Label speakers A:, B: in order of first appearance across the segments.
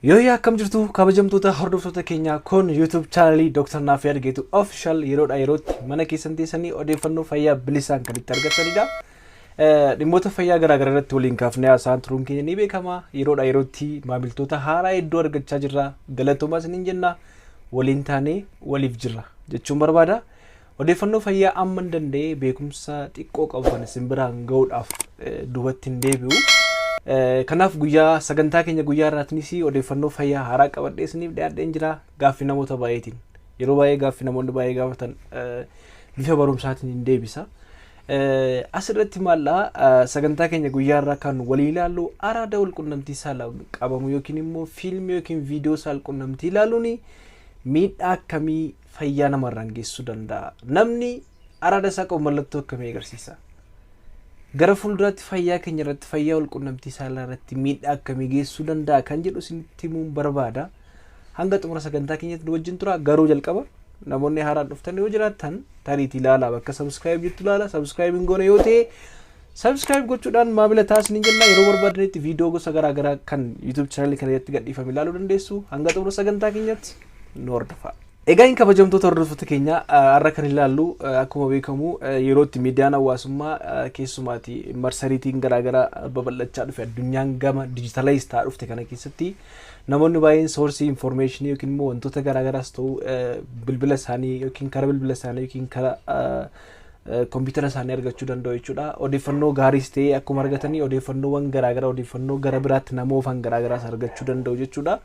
A: Yooyyaa, akkam jirtu kabajamtoota hordoftoota keenyaa? Kun YouTube chaanalii Dr. Naafii Geetuu Official, yeroodhaa yerootti mana keessan teessanii odeeffannoo fayyaa bilisaan kan itti argatanidha. Dhimmoota fayyaa garaagaraa irratti waliin kaafnee haasa'an turuun keenya ni beekama. Yeroodhaa yerootti maamiltoota haaraa hedduu argachaa jirra. Galatoomaa isiniin jenna. Waliin taanee waliif jirra jechuun barbaada. Odeeffannoo fayyaa amma hin danda'e, beekumsa xiqqoo qabu kan isin biraan gahuudhaaf duubatti hin deebi'u. Kanaaf guyyaa sagantaa keenya guyyaa irraatinis odeeffannoo fayyaa haaraa qabadhee isiniif dhiyaadheen jira. Gaaffii namoota baay'eetiin, yeroo baay'ee gaaffii namoonni baay'ee gaafatan bifa barumsaatiin hin deebisa. Asirratti maallaa sagantaa keenya guyyaa irraa kan walii ilaallu, araada walqunnamtii saalaa qabamu yookiin immoo fiilmii yookiin viidiyoo saalqunnamtii ilaaluun miidhaa akkamii fayyaa namarraan geessisuu danda'a? Namni araada isaa qabu mallattoo akkamii agarsiisa? Gara fuulduraatti fayyaa keenya irratti, fayyaa walqunnamtii saalaa irratti miidhaa akkamii geessisuu danda'a kan jedhu isinitti himuun barbaada. Hanga xumura sagantaa keenyatti nu wajjin tura. Garuu jalqaba namoonni haaraan dhuftan yoo jiraattan, tariitii ilaalaa, bakka subscribe jettu ilaala. Subscribe hin goone yoo ta'e, subscribe gochuudhaan maamila taasisanii jenna. Yeroo barbaadanitti viidiyoo gosa garaa garaa kan YouTube chaanalii kana irratti gadhiifame ilaaluu dandeessu. Hanga xumura sagantaa keenyatti nu hordofaa. Egaa hin kabajamtoota hordoftoota keenya, har'a kan ilaallu, akkuma beekamu yeroo itti miidiyaan hawaasummaa, keessumaati marsariitiin garaagaraa babal'achaa dhufe, addunyaan gama digitalize ta'aa dhufte kana keessatti namoonni baay'een source information yookiin immoo wantoota garaagaraas ta'u bilbila isaanii yookiin karaa bilbila isaanii yookiin karaa kompiitara isaanii argachuu danda'u jechuudha. Odeeffannoo gaariis ta'ee akkuma argatanii, odeeffannoowwan garaagaraa, odeeffannoo gara biraatti nama oofan garaagaraas argachuu danda'u jechuudha.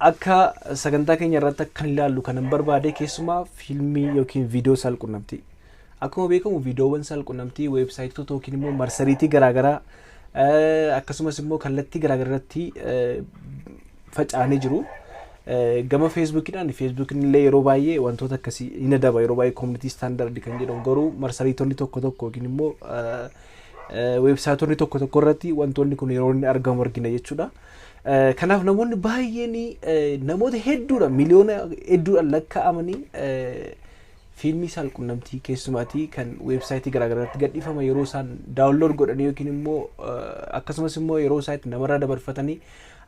A: Akka sagantaa keenya irratti akkan ilaallu kan hin barbaade keessumaa fiilmii yookiin viidiyoo saalqunnamtii. Akkuma beekamu viidiyoowwan saalqunnamtii weebsaayitoota yookiin immoo marsariitii garaagaraa, akkasumas immoo kallattii garaagaraa irratti faca'anii jiru. Gama Feesbuukiidhaan, Feesbuukiin illee yeroo baay'ee wantoota akkasii hin adaba, yeroo baay'ee community standard kan jedhamu, garuu marsariitonni tokko tokko yookiin immoo weebsaayitoonni tokko tokko irratti wantoonni kun yeroo inni argamu argina jechuudha. Kanaaf namoonni baay'een, namoota hedduudha, miliyoona hedduudhaan lakkaa'amanii fiilmii saalqunnamtii keessumaatii kan weebsaayitii garaagaraatti gadhiifama yeroo isaan download godhanii yookiin immoo akkasumas immoo yeroo isaan itti namarraa dabarfatanii,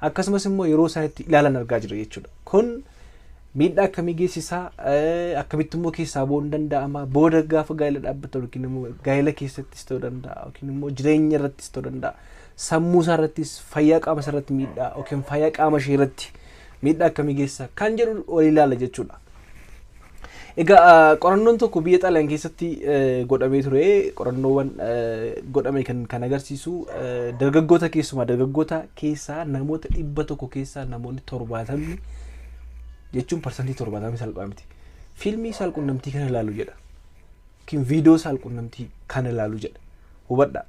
A: akkasumas immoo yeroo isaan itti ilaalan argaa jira jechuudha. Kun miidhaa akkamii geessisaa? Akkamitti immoo keessaa ba'uun danda'ama? Booda gaafa gaa'ela dhaabbatan yookiin immoo gaa'ela keessattis ta'uu danda'a yookiin immoo jireenya irrattis ta'uu danda'a. Sammuu isaa irrattis, fayyaa qaama isaa irratti miidhaa yookiin fayyaa qaama ishee irratti miidhaa akkamii geessisa kan jedhu walii ilaala jechuudha. Egaa qorannoon tokko biyya Xaaliyaan keessatti godhamee ture. Qorannoowwan godhame kan agarsiisu dargaggoota, keessumaa dargaggoota keessaa namoota 100 keessaa namoonni 70 jechuun 70% salphaa miti. Fiilmii saalqunnamtii kana ilaalu jedha. Yookiin viidiyoo saalqunnamtii kana ilaalu jedha. Hubadhaa.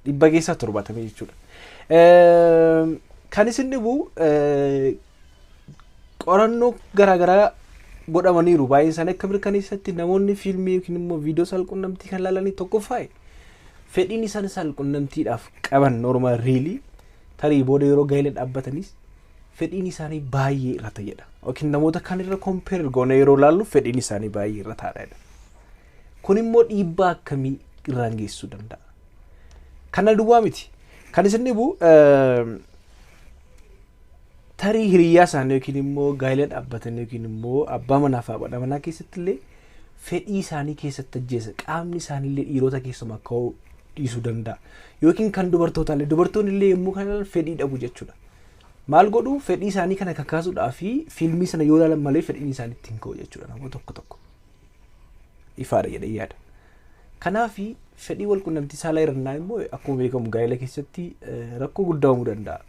A: 100 keessaa 70 jechuudha. Kan isin dhibu, qorannoo garaagaraa godhamaniiru. Baay'een isaanii akka mirkaneessatti namoonni fiilmii yookiin immoo viidiyoo saalqunnamtii kan ilaalanii, tokkoffaa fedhiin isaan saalqunnamtiidhaaf qaban normal really tarii booda yeroo gaa'ela dhaabbatanis fedhiin isaanii baay'ee irra ta'edha. Yookiin namoota kan irra compare goone yeroo ilaallu fedhiin isaanii baay'ee irra taa'edha. Kun immoo dhiibbaa akkamii irraan geessisuu danda'a? Kana duwwaa miti. Kan isin dhibu, tarii hiriyyaa isaanii yookiin immoo gaa'ela dhaabbatan yookiin immoo abbaa manaa fi haadha manaa keessatti illee fedhii isaanii keessatti ajjeesa. Qaamni isaanii illee dhiirota keessumaa akka dhiisuu danda'a. Yookiin kan dubartootaallee, dubartoonni illee yommuu kana ilaalan fedhii dhabu jechuudha. Maal godhu? Fedhii isaanii kana kakaasuudhaa fi fiilmii sana yoo ilaalan malee fedhiin isaanii ittiin ka'u jechuudha namoota tokko tokko. Ifaadha jedhee yaada. Kanaaf fedhii walqunnamtii saalaa hir'inaa immoo akkuma beekamu gaa'ela keessatti rakkoo guddaa uumuu danda'a.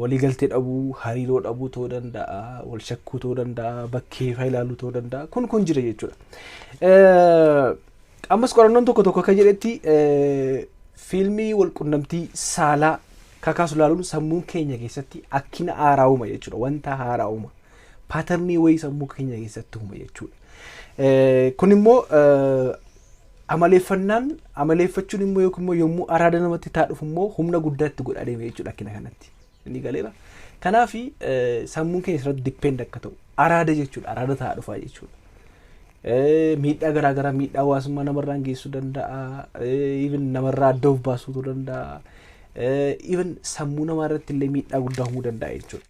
A: Waliigaltee dhabuu, hariiroo dhabuu ta'uu danda'a, wal shakkuu ta'uu danda'a, bakkee faa ilaaluu ta'uu danda'a. Kun jira jechuudha. Ammas qorannoon tokko tokko akka jedhetti fiilmii walqunnamtii saalaa kakaasu ilaaluun sammuu keenya keessatti akkina haaraa uuma jechuudha. Wanta haaraa uuma. Pattern wayii sammuu keenya keessatti uuma jechuudha. Kun immoo amaleeffannaan, amaleeffachuun immoo yookiin immoo yommuu araada namatti taa dhufu immoo humna guddaatti godhaa deema jechuudha akkina kanatti. Inni galeera. Kanaaf sammuun keenya irratti depend akka ta'u araada jechuudha. Araada ta'aa dhufaa jechuudha. Miidhaa garaagaraa, miidhaa hawaasummaa namarraan geessuu danda'a. Even namarraa adda of baasuu danda'a. Even sammuu namaa irratti illee miidhaa guddaa uumuu danda'a jechuudha.